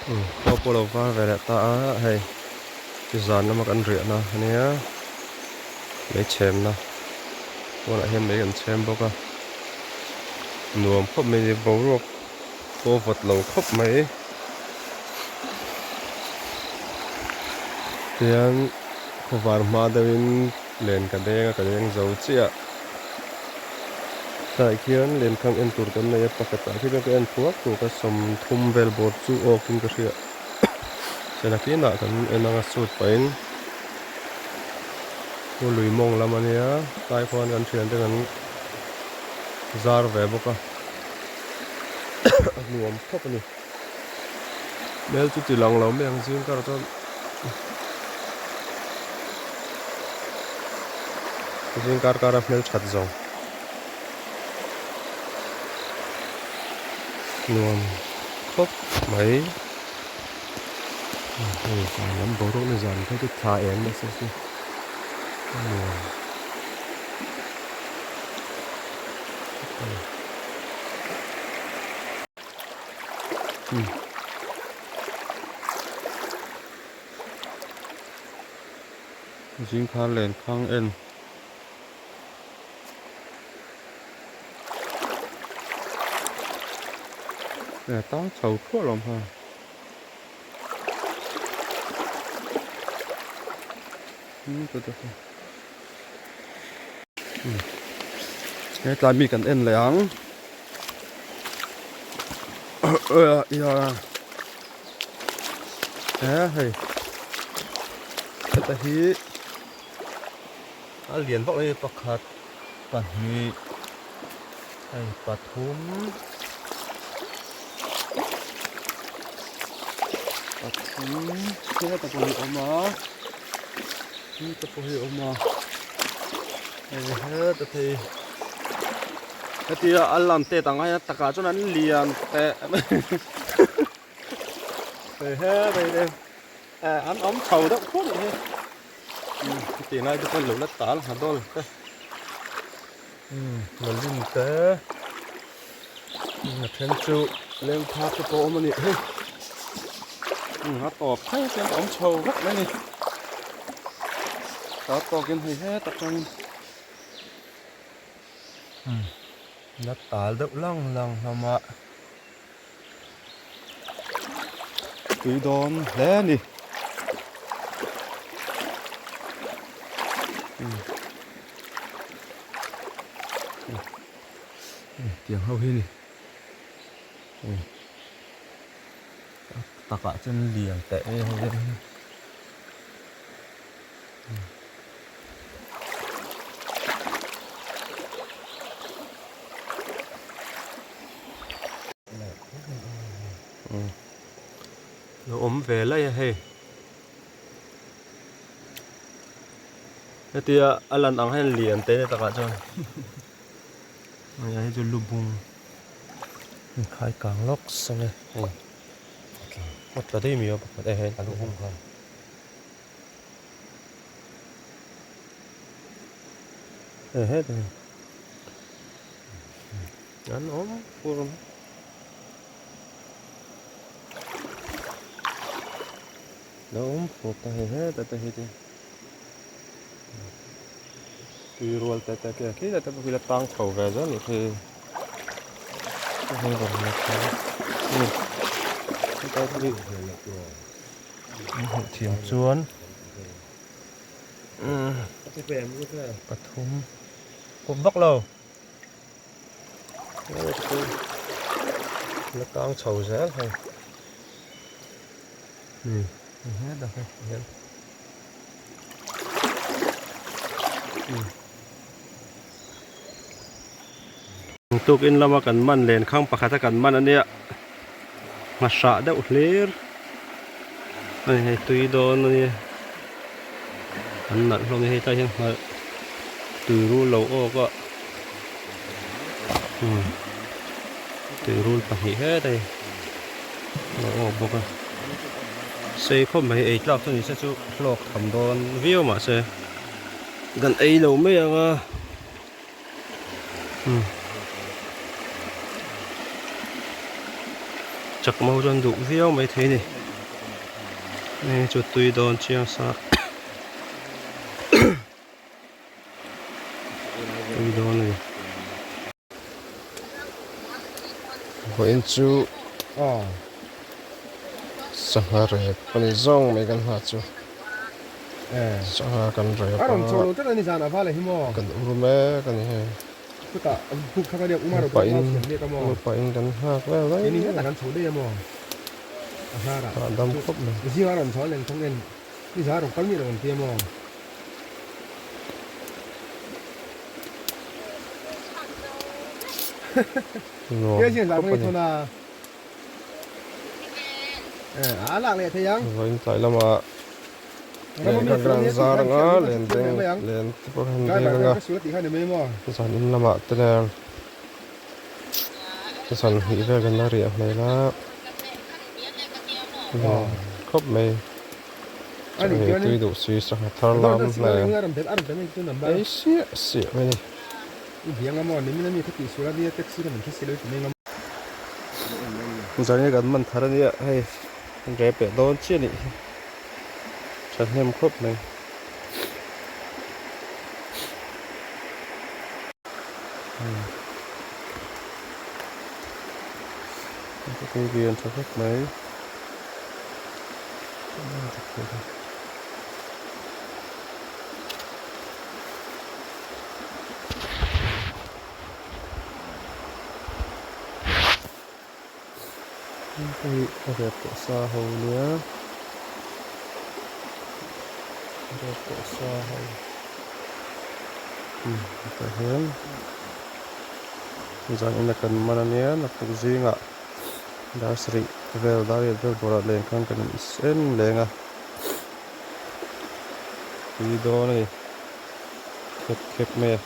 Khua pawh lo var ve leh ta a hei zan lama kan riahna a nia mei chhemna pawnah hian mei kan chhem bawk a nuam khawp mai a ni boruak pawh a vawt lo khawp mai tihian khawvar hma deuhin len ka deng a ka deng zo chiah. Tlaiah khian lenkhang en tur kan nei a, pakhatah khi chuan ka en thuak thuak a, 30 vel bawr chu awkin ka hria. Chuan a kinah kan en anga suit pahin khu lui mawng lam a nia, tlai khuan kan thiante kan zar ve bawk a, a nuam khawp a ni. Hmel chu ti lang lo mai ang zing karah chuan zing kar kara hmel that zawng nuam khawp mai hei zan lam boruak ni zan phei chu thla eng nasa si a nuam. Zingkhar lenkhang en. E tang chho thuah lo ha. Hetlai mi kan en leh ang. He hei heta hi a lian vak mai pakhat pahnih hei pathum pathum heta pawh hi a awm a heta pawh hi a awm a hei heta phei. Hetia a lan tet ang aia takah chuan an lian teh hei he hei te eh an awm chho deuh khur nih hi hetiang lai te chuan lo la tal ngha dawl te umm lalin te a then chu leng phak te pawh a awm a nih hi umm a tawp thleng chuan a awm chho vek mai a ni ta tawkin hei hetah chuan. La tal deuh lang lang hlawm a tui dawn hle a ni tiang ho hi ni takah chuan lian teh e ho hi. Lo awm ve lai a hei hetia a lan ang hian lian te takah chuan hei chu lubung inkhai kang lawk sang e hei a tla daih mai a pakhat e hei a lubung khan. An awm fur mai. Lo awm fur ta hei heta te hi te. Tui rual te te khi khi te pawh khi la tang chho ve zel anih khi. Hei rawn la tang. Hetlai hi. Hmuh thiam chuan pathum kawp vak lo la tang chho zel hei tukin lama kan man lenkhang pakhata kan man ania. Nghahrah deuh hlir a ni hei tui dawn a nia an nalh hlawm a ni hei tlai hian nghalh tui rul lo awk a umm tui rul pahnih het a ni lo awk bawk a sei khawp mai ei tlak chu ni se chu hlawk tham dawn viau mahse kan ei lo mai ang a. Chakma ho chuan duh viau mai thei a ni. Hei chu tui dawn chiang sa tui dawn a ni. Vawiin chu sangha rep a ni zawng mai kan nghah chu. Sangha kan rep a kan ur mek a ni hei. Upa in kan nghak vel mai hahdam khawp mai. Nuam khawp a ni. Vawiin tlai lamah lehkha kan zar ang a, len beng len te pawh kan beng ang a, zan in lamah te nen zan hnih vel kan la riah hmel a, nuam khawp mai. Chawhmeh tui duh si sangha thar lam hle ei siah siah mai a ni. Zan hi kan man thar a nia hei rep leh dawn chiah a nih hi thahnem khawp mai. Tui an tha khawp mai. Hei a rep tawh sa ho nia rep tawh sa ho hetah hian zan ina kan man ania naktuk zingah dar sarih vel dar riat vel bawrah leng khan kan en leng a tui dawn a ni khep khep mai a.